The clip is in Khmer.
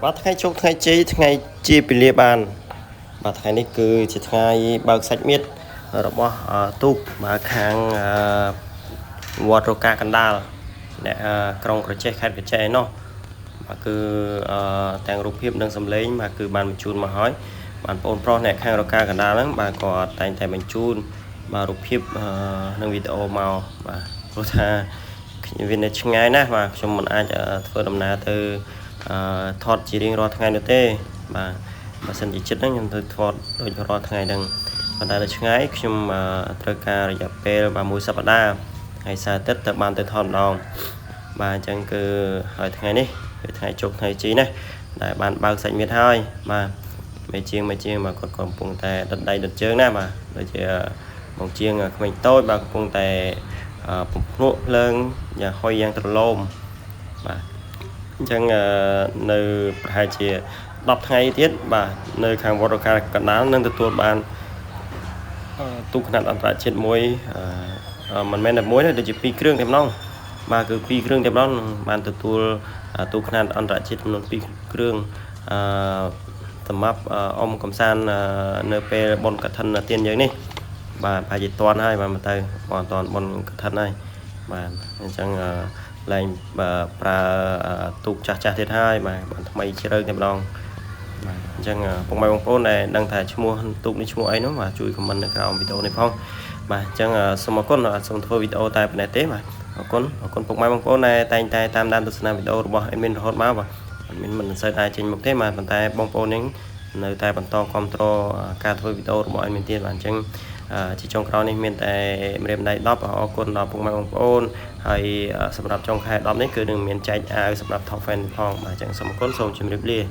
បាទថ្ងៃជោគថ្ងៃជ័យថ្ងៃជាពលាបានបាទថ្ងៃនេះគឺជាថ្ងៃបើកសាច់មាត្ររបស់ទូកបាទខាងវត្តរកាកណ្ដាលអ្នកក្រុងក្រចេះខេត្តក្រចេះឯណោះបាទគឺទាំងរូបភាពនិងសម្លេងបាទគឺបានបញ្ជូនមកហើយបានបងប្រុសអ្នកខាងរកាកណ្ដាលហ្នឹងបាទក៏តែងតែបញ្ជូនបាទរូបភាពនិងវីដេអូមកបាទព្រោះថាវានៅឆ្ងាយណាស់បាទខ្ញុំមិនអាចធ្វើដំណើរទៅថតជារៀងរាល់ថ្ងៃនោះទេបាទបើសិនជាចិត្តហ្នឹងខ្ញុំទៅថតដូចរាល់ថ្ងៃហ្នឹងប៉ុន្តែនៅឆ្ងាយខ្ញុំត្រូវការរយៈពេលបាទមួយសប្តាហ៍ថ្ងៃសៅរ៍អាទិត្យទៅបានទៅថតម្ដងបាទអញ្ចឹងគឺហើយថ្ងៃនេះគឺថ្ងៃជោគថ្ងៃជីណាដែលបានបើកសាច់មាត្រហើយបាទមេជាងមេជាងបាទគាត់កំពុងតែដុតដៃដុតជើងណាបាទដូចជាបងជាងក្មេងតូចបាទកំពុងតែពំភ្នក់ភ្លើងយ៉ាងហុយយ៉ាងត្រឡោមបាទអញ្ចឹងនៅប្រហែលជា10ថ្ងៃទៀតបាទនៅខាងវត្តរកាកណ្ដាលនឹងទទួលបានទូកខ្នាតអន្តរជាតិមួយមិនមែនតែមួយទេដូចជា2គ្រឿងតែម្ដងបាទគឺ2គ្រឿងតែម្ដងបានទទួលទូកខ្នាតអន្តរជាតិចំនួន2គ្រឿងអឺសម្រាប់អុំកំសាន្តនៅពេលបុណ្យកឋិនទានយើងនេះបាទប្រហែលជាតាន់ហើយបាទមកទៅបងតាន់បុណ្យកឋិនហើយបាទអញ្ចឹងលែងប្រើទូកចាស់ចាស់ទៀតហើយបាទបានថ្មីជ្រើងតែម្ដងបាទអញ្ចឹងពុកម៉ែបងប្អូនដែលដឹងថាឈ្មោះទូកនេះឈ្មោះអីនោះបាទជួយ comment នៅក្រោមវីដេអូនេះផងបាទអញ្ចឹងសូមអរគុណសូមធ្វើវីដេអូតែប៉ុណ្ណេះទេបាទអរគុណអរគុណពុកម៉ែបងប្អូនដែលតែងតែតាមដានទស្សនាវីដេអូរបស់ admin រហូតមកបាទ admin មិនសូវដែរចេញមុខទេបាទប៉ុន្តែបងប្អូននេះនៅតែបន្តគ្រប់គ្រងការធ្វើវីដេអូរបស់ admin ទៀតបាទអញ្ចឹងជាចុងក្រោយនេះមានតែម្រាមដៃ10អរគុណដល់ពុកម៉ែបងប្អូនហើយសម្រាប់ចុងខែ10នេះគឺនឹងមានចែកអាវសម្រាប់ top fan ផងបាទអញ្ចឹងសូមអរគុណសូមជម្រាបលា។